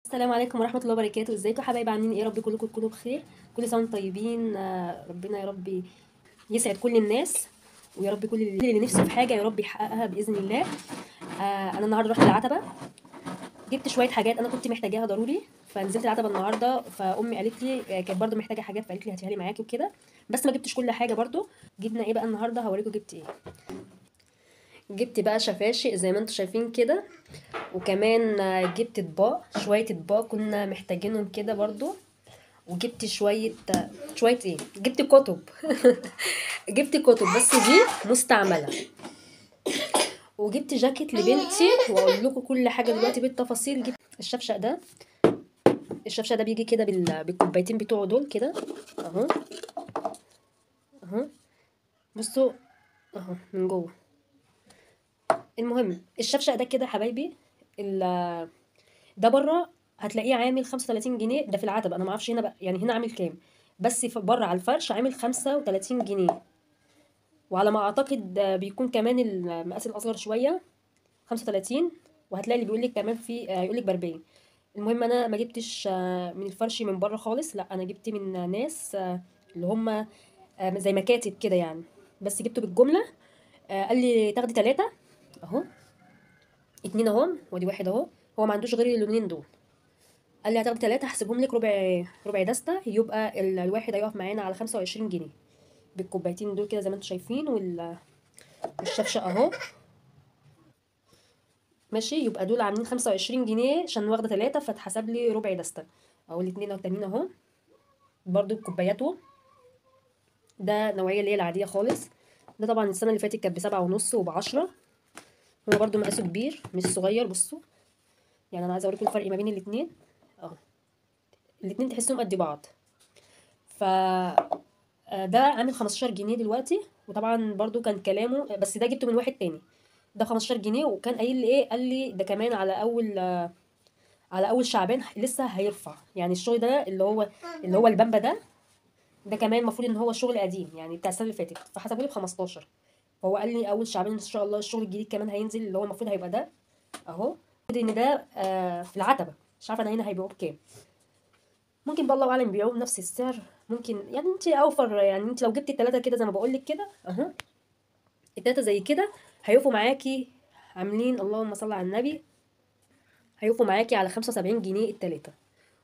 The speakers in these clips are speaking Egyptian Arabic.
السلام عليكم ورحمة الله وبركاته. ازيكم يا حبايب؟ عاملين ايه؟ رب كلكم تكونوا بخير، كل سنة وانتم طيبين. ربنا يا رب يسعد كل الناس، ويا رب كل اللي نفسه في حاجة يا رب يحققها بإذن الله. انا النهارده رحت العتبة، جبت شوية حاجات انا كنت محتاجاها ضروري، فنزلت العتبة النهارده. فامي قالت لي كانت برده محتاجة حاجات، فقالت لي هاتيها لي معاكي وكده، بس ما جبتش كل حاجة. برده جبنا ايه بقى النهارده؟ هوريكم جبت ايه. جبت بقى شفاشق زي ما انتم شايفين كده، وكمان جبت اطباق، شوية اطباق كنا محتاجينهم كده برضو، وجبت شوية ايه، جبت كتب جبت كتب بس دي مستعملة، وجبت جاكيت لبنتي، واقول لكم كل حاجة دلوقتي بالتفاصيل. جبت الشفشق ده، الشفشق ده بيجي كده بالكوبايتين بتوعه دول كده اهو اهو، بصوا اهو من جوه. المهم الشفشق ده كده حبايبي، ده بره هتلاقيه عامل 35 جنيه، ده في العتبة، انا ما اعرفش هنا بقى يعني هنا عامل كام، بس بره على الفرش عامل 35 جنيه، وعلى ما اعتقد بيكون كمان المقاس الاصغر شوية 35، وهتلاقي اللي بيقول لك كمان في هيقول لك ب40. المهم انا ما جبتش من الفرش من بره خالص، لا انا جبت من ناس اللي هم زي مكاتب كده يعني، بس جبته بالجملة. قال لي تاخدي 3 اهو، 2 اهو وادي 1 اهو، هو ما عندوش غير اللونين دول. قال لي هتاخدي 3 هحسبهم لك ربع دسته، يبقى الواحد هيقف معانا على 25 جنيه بالكوبايتين دول كده زي ما انتم شايفين، والشفشه اهو ماشي. يبقى دول عاملين 25 جنيه عشان واخده 3، فاتحسب لي ربع دسته اهو، الاثنين التانيين اهو برده بكوباياته. ده نوعية اللي هي العادية خالص، ده طبعا السنة اللي فاتت كانت ب7.5 وب10، هو برده مقاسه كبير مش صغير. بصوا يعني انا عايزه اوريكم الفرق ما بين الاثنين اهو، الاثنين تحسهم قد بعض. ف ده عامل 15 جنيه دلوقتي، وطبعا برده كان كلامه، بس ده جبته من واحد تاني، ده 15 جنيه، وكان قايل لي ايه، قال لي ده كمان على اول شعبان لسه هيرفع، يعني الشغل ده اللي هو البامبا ده كمان المفروض ان هو شغل قديم يعني بتاع السنة اللي فاتت، فحسبوا لي ب 15. فهو قال لي اول شعبان ان شاء الله الشغل الجديد كمان هينزل، اللي هو المفروض هيبقى ده اهو، ان ده في العتبة، مش عارفه انا هنا هيبيعوه بكام، ممكن بقى الله اعلم يبيعوه بنفس السعر، ممكن يعني انت اوفر، يعني انت لو جبتي الثلاثة كده زي ما بقول لك كده اهو، الثلاثة زي كده هيقفوا معاكي عاملين، اللهم صل على النبي، هيقفوا معاكي على 75 جنيه الثلاثة،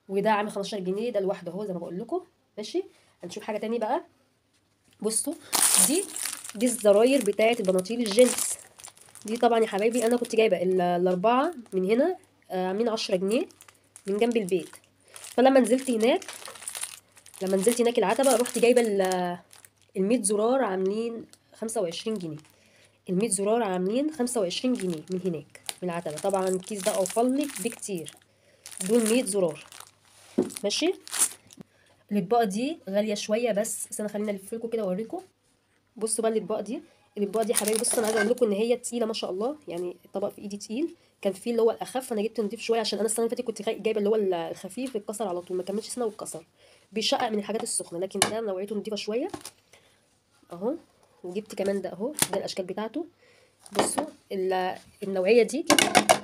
وده عامل 15 جنيه ده لوحده اهو زي ما بقول لكم ماشي. هنشوف حاجة تاني بقى. بصوا دي الزراير بتاعه البناطيل الجينز دي، طبعا يا حبايبي انا كنت جايبه الاربعة من هنا عاملين 10 جنيه من جنب البيت، فلما نزلت هناك، العتبة رحت جايبه ال100 زرار عاملين 25 جنيه، ال100 زرار عاملين 25 جنيه من هناك من العتبة. طبعا الكيس ده اوفر لك بكتير، دول 100 زرار ماشي. الاطباق دي غالية شوية، بس استنى خلينا الف لكم كده واوريكم. بصوا بقى الاطباق دي، الاطباق دي يا حبايبي، بصوا انا عايزه اقول لكم ان هي تقيلة ما شاء الله، يعني الطبق في ايدي تقيل، كان فيه اللي هو الاخف، انا جبت نضيف شوية عشان انا السنة اللي فاتت كنت جايبه اللي هو الخفيف، اتكسر على طول، ما كملش سنة واتكسر، بيشقق من الحاجات السخنة، لكن ده نوعيته نضيفه شوية اهو. وجبت كمان ده اهو، ده الاشكال بتاعته. بصوا النوعية دي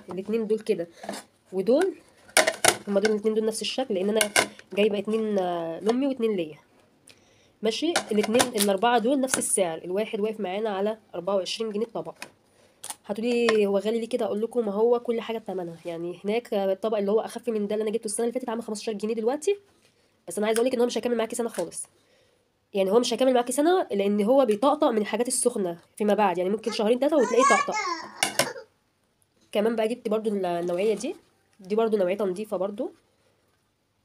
الاثنين دول كده، ودول هما دول الاثنين دول نفس الشكل، لان انا جايبه 2 لامي و2 ليا ماشي. الاثنين الاربعة دول نفس السعر، الواحد واقف معانا على 24 جنيه الطبق. هتقولي هو غالي ليه كده؟ اقول لكم ما هو كل حاجة بثمنها، يعني هناك الطبق اللي هو اخف من ده اللي انا جبته السنة اللي فاتت عامل 15 جنيه دلوقتي، بس انا عايزه اقول لك ان هو مش هيكمل معاكي سنة خالص، يعني هو مش هيكمل معاكي سنة، لان هو بيطقطق من الحاجات السخنة فيما بعد، يعني ممكن شهرين 3 وتلاقيه طقطق. كمان بقى جبت برده النوعية دي، دي برده نوعيتها نظيفة برده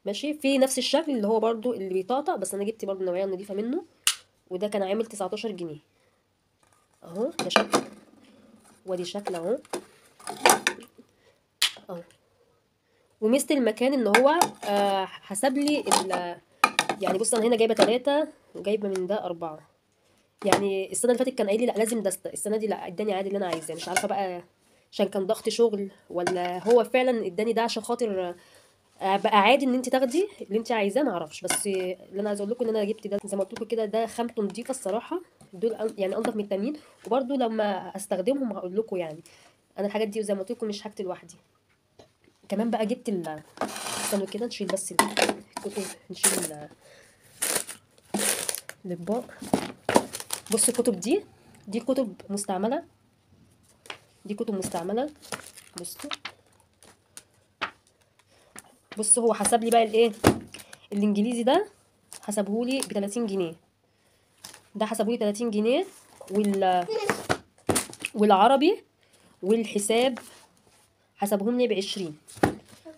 ماشي، في نفس الشكل اللي هو برده اللي بيطقطق، بس انا جبت برده النوعية النظيفة منه، وده كان عامل 19 جنيه اهو. ده شكل وادي شكل اهو اهو. وميزه المكان ان هو حسب لي يعني بص انا هنا جايبه 3 وجايبه من ده 4، يعني السنة اللي فاتت كان قايل لي لا لازم دسته، السنة دي لا اداني عادي اللي انا عايزاه، مش عارفه بقى عشان كان ضغط شغل ولا هو فعلا اداني ده عشان خاطر بقى عادي ان انت تاخدي اللي انت عايزاه، ما اعرفش. بس اللي انا عايزه اقول لكم ان انا جبت ده زي ما قلت لكم كده، ده خامته نضيفه الصراحة، دول يعني انضف من التانيين، وبرده لما استخدمهم هقول لكم، يعني انا الحاجات دي زي ما قلت لكم مش حاجتي لوحدي. كمان بقى جبت استنوا كده نشيل بس الكتب، نشيل الاطباق. بصوا الكتب دي كتب مستعملة، دي كتب مستعملة. بصوا هو حسب لي بقى الايه، الانجليزي ده حسبهولي ب 30 جنيه، ده حسبهولي 30 جنيه، والعربي والحساب حسبهم لي ب 20.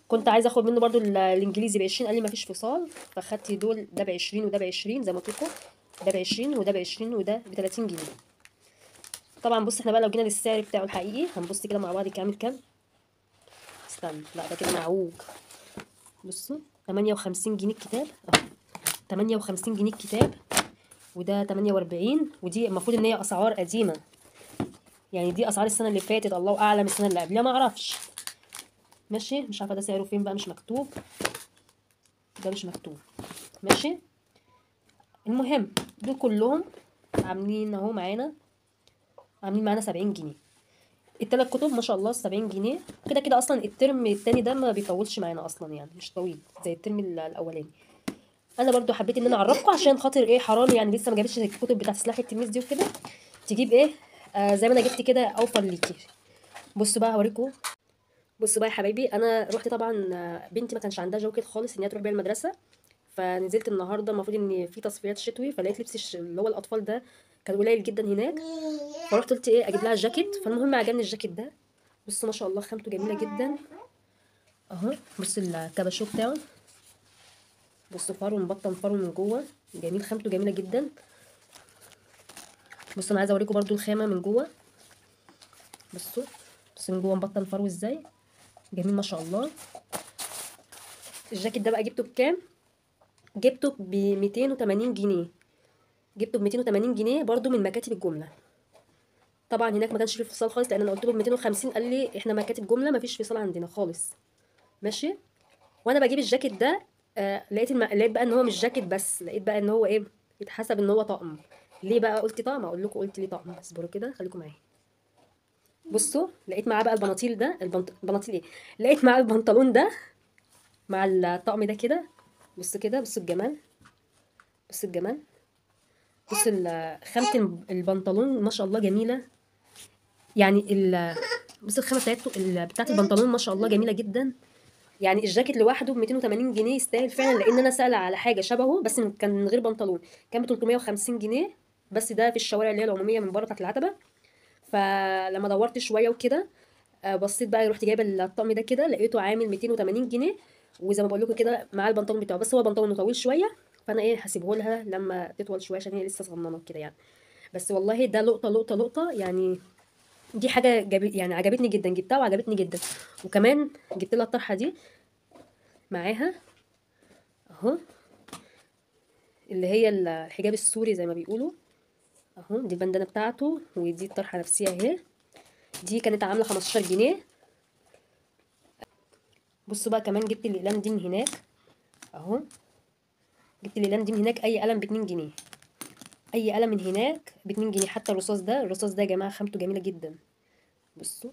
كنت عايزه اخد منه برضو الانجليزي ب 20، قال لي مفيش فصال، فاخدت دول، ده ب 20 وده ب 20 زي ما قلت لكم، ده ب 20 وده ب 20 وده ب 30 جنيه. طبعا بص احنا بقى لو جينا للسعر بتاعه الحقيقي هنبص كده مع بعض كامل كام. استنى، لا ده كده معوج. بصوا 58 جنيه الكتاب اهو، 58 جنيه الكتاب، وده 48، ودي المفروض ان هي اسعار قديمة، يعني دي اسعار السنة اللي فاتت، الله اعلم السنة اللي قبلها ما اعرفش. ماشي، مش عارفه ده سعره فين بقى، مش مكتوب، ده مش مكتوب. ماشي، المهم دول كلهم عاملين اهو معانا، عاملين معانا 70 جنيه التلات كتب ما شاء الله، 70 جنيه. كده كده اصلا الترم التاني ده ما بيطولش معانا اصلا، يعني مش طويل زي الترم الاولاني. انا برضو حبيت ان انا اعرفكم عشان خاطر ايه، حرام يعني لسه ما جابتش الكتب بتاعت سلاح التلميذ دي وكده، تجيب ايه زي ما انا جبت كده اوفر ليكي. بصوا بقى هوريكم. بصوا بقى يا حبايبي، انا رحت طبعا، بنتي ما كانش عندها جاكيت خالص ان هي تروح بيها المدرسة، فنزلت النهارده المفروض ان في تصفيات شتوي، فلقيت لبس اللي هو الاطفال ده كان قليل جدا هناك، فرحت قلت ايه اجيب لها جاكيت. فالمهم عجبني الجاكيت ده، بصوا ما شاء الله خامته جميلة جدا اهو. بصوا الكباشو بتاعه، بصوا فرو مبطن، فرو من جوه جميل، خامته جميلة جدا. بصوا انا عايزه اوريكم برضو الخامة من جوه. بصوا من جوه مبطن فرو ازاي، جميل ما شاء الله. الجاكيت ده بقى جبته بكام؟ جبته ب 280 جنيه، جبته ب 280 جنيه برضو من مكاتب الجملة. طبعا هناك ما كانش فيه فصال خالص، لان انا قلت له ب 250، قال لي احنا مكاتب جملة ما فيش فصال عندنا خالص. ماشي، وانا بجيب الجاكيت ده لقيت لقيت بقى ان هو مش جاكيت بس، لقيت بقى ان هو ايه، يتحسب ان هو طقم. ليه بقى قلت طقم؟ اقول لكم قلت ليه طقم، اصبروا كده خليكم معايا. بصوا لقيت معاه بقى البناطيل ده، البناطيل ايه، لقيت معاه البنطلون ده مع الطقم ده كده. بصوا كده، بصوا الجمال، بصوا الجمال، بصوا خامة البنطلون ما شاء الله جميلة. يعني بصوا الخامة بتاعته بتاعت البنطلون ما شاء الله جميلة جدا. يعني الجاكيت لوحده ب 280 جنيه يستاهل فعلا، لان انا سأله على حاجة شبهه بس كان من غير بنطلون، كان ب 350 جنيه، بس ده في الشوارع اللي هي العمومية من بره بتاعت العتبة. فلما دورت شوية وكده بصيت بقى، رحت جايبه الطقم ده كده، لقيته عامل 280 جنيه، وزي ما بقول لكم كده مع البنطلون بتاعه، بس هو بنطلونه طويل شوية، فانا ايه هسيبه لها لما تطول شوية عشان هي لسه صغننه كده يعني. بس والله ده لقطة لقطة لقطة، يعني دي حاجة يعني عجبتني جدا، جبتها وعجبتني جدا. وكمان جبت لها الطرحة دي معاها اهو، اللي هي الحجاب السوري زي ما بيقولوا اهو، دي البندانه بتاعته، ودي الطرحة نفسها اهي، دي كانت عامله 15 جنيه. بصوا بقى كمان جبت الاقلام دي من هناك اهو، جبت الاقلام دي من هناك، اي قلم ب 2 جنيه، اي قلم من هناك ب 2 جنيه. حتى الرصاص ده، الرصاص ده يا جماعة خامته جميلة جدا. بصوا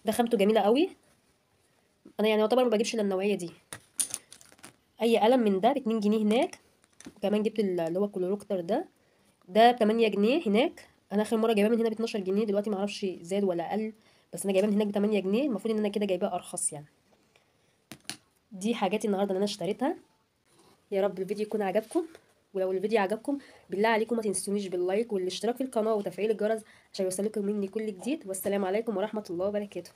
ده خامته جميلة قوي، انا يعني يعتبر ما بجيبش الا النوعية دي. اي قلم من ده ب 2 جنيه هناك. وكمان جبت اللي هو الكلوروكتر ده، ده ب 8 جنيه هناك. انا اخر مرة جايباه من هنا ب 12 جنيه، دلوقتي ما اعرفش زاد ولا قل، بس انا جايباه من هناك ب 8 جنيه، المفروض ان انا كده جايباه ارخص يعني. دي حاجاتي النهارده اللي انا اشتريتها. يا رب الفيديو يكون عجبكم، ولو الفيديو عجبكم بالله عليكم ما تنسونيش بال like والاشتراك في القناة وتفعيل الجرس عشان يوصلكم مني كل جديد. والسلام عليكم ورحمة الله وبركاته.